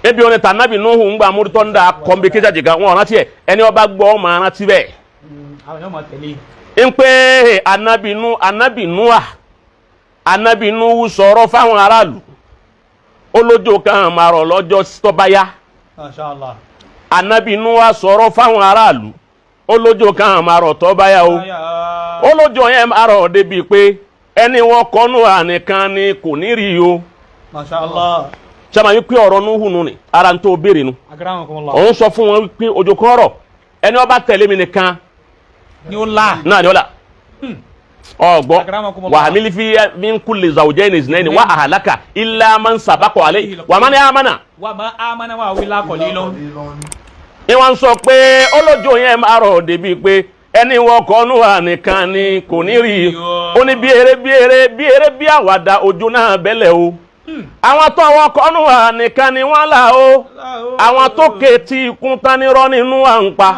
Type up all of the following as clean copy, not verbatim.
Ebi orin tànàbì Nuhu ń gba múrítọ́ ń da kọ́ńbí kéjàjì kan, wọn rántí ẹ̀. Ẹni ọba gbọ́ máa rántí bẹ́ẹ̀. Àwọn èèyàn máa tẹ̀lé. Ń pé anabi nu, anabi Nuha, anabi Nuhu sọ̀rọ̀ fáwọn aráàlú, olójó kan máa rọ̀ lọ́jọ́ tó bá yá. Masha Allah. Anabi Nuha sọ̀rọ̀ fáwọn aráàlú, olójó kan máa rọ̀ tó bá yá o, olójó yẹn máa rọ̀ débi pé ẹni wọn kọ́ Nuha nìkan ni kò ní rí o. Masha Allah. Sọ́mà wípé ọ̀rọ̀ Nuhu nù ni ara ń tó béèrè nu. Akramakumullah. Òun sọ fún wọn wípé òjò kan rọ̀, ẹni ó bá tẹ̀lé mi nìkan ni ó la. Náà ni ó là ọgbọ́. Akramakumullah. Wàhámílì fi min kulli zawjayn ithnayni wa ahlaka illa man sabaqa alayhi wa man amana. Wa ma amana wa wila qalilun. Ni wọ́n sọ pé olójó yẹn máa rọ̀ débi pé ẹni wọ́n kọ́ Núhà nìkan ni kò ní rí i. Ó ní bí eré bí eré bí eré bí àwàdà, òjò náà bẹ́lẹ̀ o. Àwọn tó wọ́n kọ́ Núhà nìkan ni wọ́n là o. Àwọn tó ké tí ikún tán ní rọ́ ní Núhà ń pa,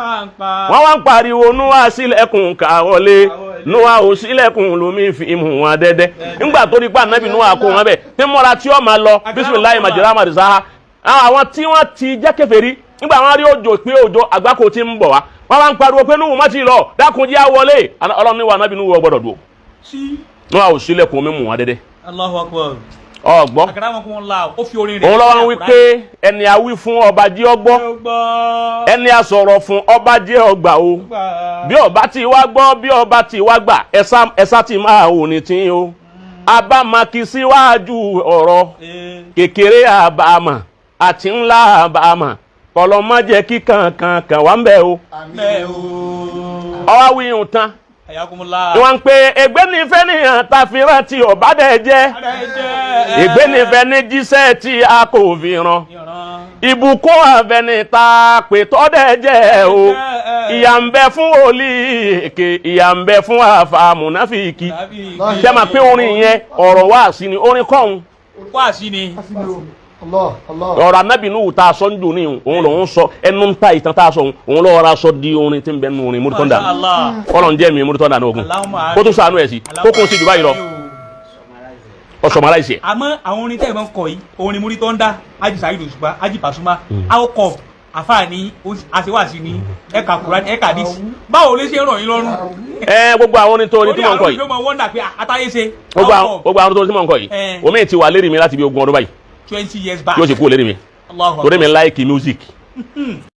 wọ́n wá ń pariwo, "Núhà, sílẹ̀kùn ká wọlé." Núhà ò sílẹ̀kùn, lómi fi mú wọn dẹ́dẹ́. Nígbà tó rí pa ànábì Núhà kó wọn bẹ̀ tí mọ́ra tí ó máa lọ, bisimilayi majira marisaha. Àwọn tí wọ́n ti jẹ́ kèfèrí, nígbà wọn rí òjò pé òjò àgbákò ti ń bọ̀ wá, wọ́n wá ń pariwo pé, "Núhù, má ti lọ, dákun, jẹ́ á wọlé." Ọlọ́run ní wa ànábì Núhù gbọ́dọ̀ dùn. Sí. Núhà ò sílẹ̀kùn, omi mú wọn dẹ́dẹ́. Allahu akbar. Ọgbọ́n. Akramakumullah, ó fi orin rẹ̀. Òun lọ́wọ́ ń wí pé ẹni a wí fún, ọba jí ọgbọ́, ẹni a sọ̀rọ̀ fún, ọba jẹ́ ọgbà o. Bí ọba tí wá gbọ́, bí ọba tí wá gbà, ẹ̀sà tí máa ò ní tí o abámakí síwájú ọ̀rọ̀ kékeré, àbàmà àti ńlá àbàmà, kọlọ́mọ jẹ́ kí kankan kan wà ń bẹ̀ o. Bẹ́ẹ̀ o. Ọwọ́ wíyùn tán. Ayakumullah. Ni wọ́n ń pe ègbé nífẹ̀ẹ́ nìyàn tá a fi rántí ọ̀bá dẹ̀ jẹ́, ègbé nífẹ̀ẹ́ ní jíṣẹ́ tí a kò fi ràn, ìbùkún àfẹni tá a pè tọ́ dẹ̀ jẹ́ o. Ìyà ń bẹ fún wòlíì èké, ìyà ń bẹ fún àfà mùnáfíìkì. Ṣé máa pé orin yẹn, ọ̀rọ̀ wá sí ni orin kọ́hún. Wá sí ni. Allah Allah. Ọ̀rọ̀ anábì Nuhu tá a sọ ń dùn ní òun lòun sọ ẹnu ń ta ìtàn tá a sọ, òun lọ́wọ́ ra sọ di orin tí ń bẹ nínú orin múrítọ́ndà. Allah. Kọ́lọ̀ ń jẹ́ mi múrítọ́ndà ní ogun. Allahumma. Kó tún sànú ẹ̀ sí kó kún sí jù báyìí lọ, ọ̀sọ̀mọ́lá ìṣe. Àmọ́ àwọn orin tẹ́ ẹ̀ máa ń kọ yìí, orin múrí tó ń dá Aji Saheed Òṣùpá, Aji Pasuma, alcof àfààní àṣewàsí ni ẹ̀ka Quran, ẹ̀ka dis, báwo ló ṣe ń rọ̀ yín lọ́rùn? Ẹ gbogbo àwọn orin tó orin tí mò ń kọ yìí, orí àwọn olùgbé wọ́ndà pé àtàyè ṣe. gbogbo àwọn orin tó tí mò ń kọ yìí, omi ti wà lérí mi láti bí 20 ọdún báyìí. 20 years back. Yóò sì kú lérí mi Allahu torí mi Akbar. like music.